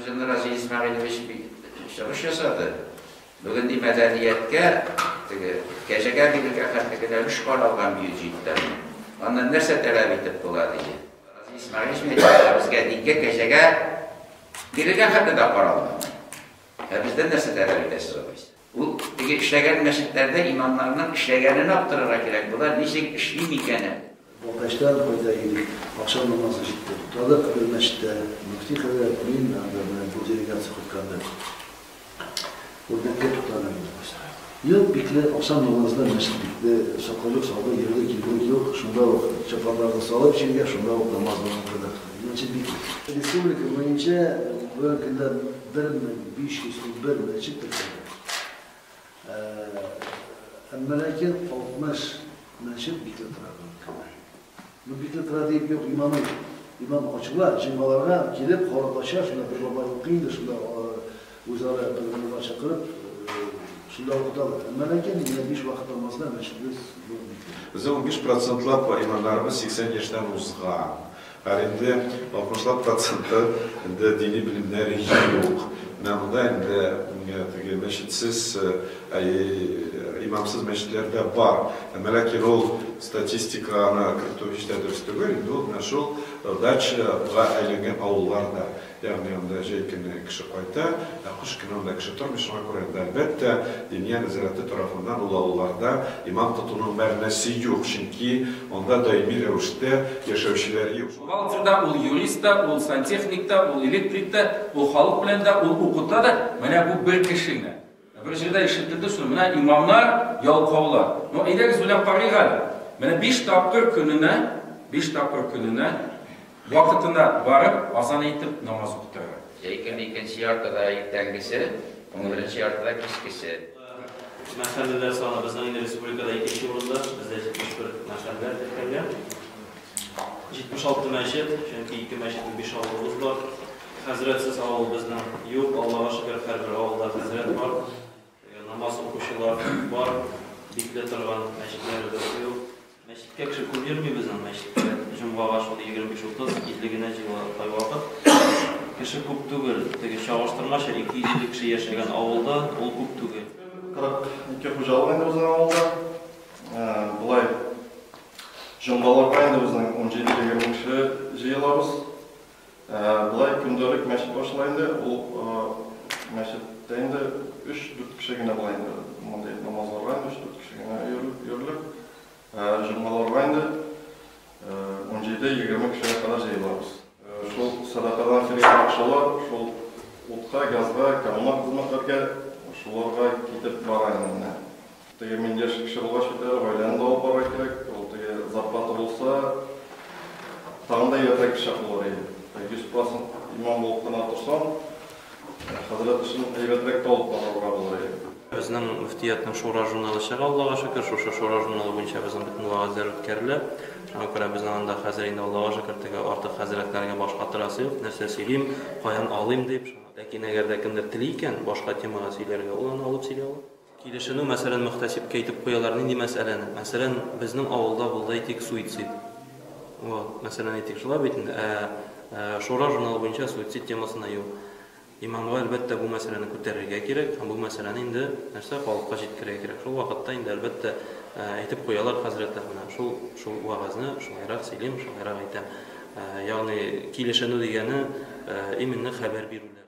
Җылны Разил Исмәгыйлевич бик чыгыш ясады. Бүген ди мәдәнияткә теге кәҗәгә бирергә хәтле генә өлеш каралган бюджеттан. Аннан нәрсә таләп итеп була ди. Разил Исмәгыйлевич мин әйтәм, безгә дингә кәҗәгә бирергә хәтле дә каралмаган. Ә бездән нәрсә таләп итәсез алайса? Ул теге эшләгән мәчетләрдә имамнарның эшләгәнен аптырырга кирәк, болар ничек эшли микән әле? Балтачтан кайта идек, ахшам намазы җитте. Туктадык бер мәчеттә. Мөфти хәзрәт, мин, анда менә бу делегация кайтканда Үрнәккә туктадык инде кайсы. Юк, бикле, ахшам намазына мәчет бикле, сакаллык салды, йөрдек, килдек, юк, шунда ук чапаннарны салып җиргә, шунда ук намазны укыдык. Мәчет бикле. Республика буенча бүгенге көндә 1511 мәчет теркәлгән. Әмма ләкин 60 мәчет бикле тора бүгенге көндә. Ну, бикле тора диеп юк, имамы юк. Имам ачыла, җомгаларга килеп, халык ача, шунда бер бабай укый инде, шунда үзара бер мулла чакырып, шунда укыталар. Әмма ләкин менә биш вакыт намазга мәчетебез бүген бикле. Безнең 15 процентлап имамнарыбыз 80 яшьтән узган. Ә инде алтмышлап проценты инде дини белемнәре юк. Менә монда инде теге мәчетсез, имамсыз мәчетләр дә бар. Әмма ләкин ул статистиканы кертү һич тә дөрес түгел. Инде ул менә шул дачага әйләнгән авылларда. Ягъни анда җәй көне кеше кайта, ә кыш көне анда кеше тормый. Шуңа күрә инде, әлбәттә, Диния нәзарәте тарафыннан ул авылларда имам тотуның мәгънәсе юк, чөнки анда даими рәвештә яшәүчеләр юк. Бухгалтер да, ул юрист та, ул сантехник та, ул электрик та, ул халык белән дә, ул укыта да, менә бу бер кеше генә. Бер җирдә ишетелде шуны, менә имамнар ялкаулар. Ну, әйдәгез уйлап карыйк әле. Менә биш тапкыр көненә, биш тапкыр көненә вакытына барып, азан әйтеп намаз укытырга. Җәй көне икенче яртыда иртәнгесе, унберенче яртыда кичкесе. Мәхәлләләр саны безнең инде республикада икенче урында, бездә 71 мәхәллә теркәлгән. 76 мәчет, чөнки ике мәчетле биш авылыбыз бар. Хәзрәтсез авыл безнең юк, Аллага шөкер, һәрбер авылда хәзрәт бар. Намаз укучылар бар, бикле торган мәчетләребез юк. Мәчеткә кеше күп йөрми безнең мәчеткә. Җомгага шул 25-30, 50 генә җыела кайвакыт. Кеше күп түгел, теге чагыштырмача 250 кеше яшәгән авылда ул күп түгел. 42 хуҗалык инде безнең авылда. Болай җомгаларга инде безнең 17-20 кеше җыелабыз. Болай көндәлек мәчет ачыла инде, ул мәчеттә инде 3-4 кеше генә була инде. Мондый намазларга инде 3-4 кеше генә йөрелеп, җомгаларга инде 17-20 кешегә кадәр җыелабыз. Шул сәдакадан килгән акчалар шул утка, газга, коммуналь хезмәтләргә шуларга китеп бара инде менә. Теге мин яшь кеше булгач бит әле, гаиләне дә алып барырга кирәк. Ул теге зарплата булса, тагын да әйбәтрәк эшләп булыр иде. 100 процент имам булып кына торсаң, хәзрәт эшен әйбәтрәк тә алып барырга булыр иде. Безнең мөфтиятнең Шура журналы чыга, Аллага шөкер. Шушы Шура журналы буенча безнең бөтен вәгазьләр үткәрелә. Шуңа күрә безнең анда хәзер инде, Аллага шөкер, теге артык хәзрәтләргә баш катырасы юк, нәрсә сөйлим, каян алыйм дип. Ләкин әгәр дә кемдер тели икән, башка темага сөйләргә, ул аны алып сөйли ала. Килешенү, мәсәлән, мөхтәсибкә әйтеп куялар, нинди мәсьәләне? Мәсәлән, безнең авылда булды, әйтик, суицид. Вот, мәсәлән, әйтик, шулай бит инде. Ә Шура журналы буенча суицид темасына юк. Имамга, әлбәттә, бу мәсьәләне күтәрергә кирәк һәм бу мәсьәләне инде нәрсә, халыкка җиткерергә кирәк. Шул вакытта инде, әлбәттә, әйтеп куялар хәзрәтләр, менә шул, шул вәгазьне шулайрак сөйлим, шулайрак әйтәм. Ягъни килешенү дигәне именно хәбәр бирүләр.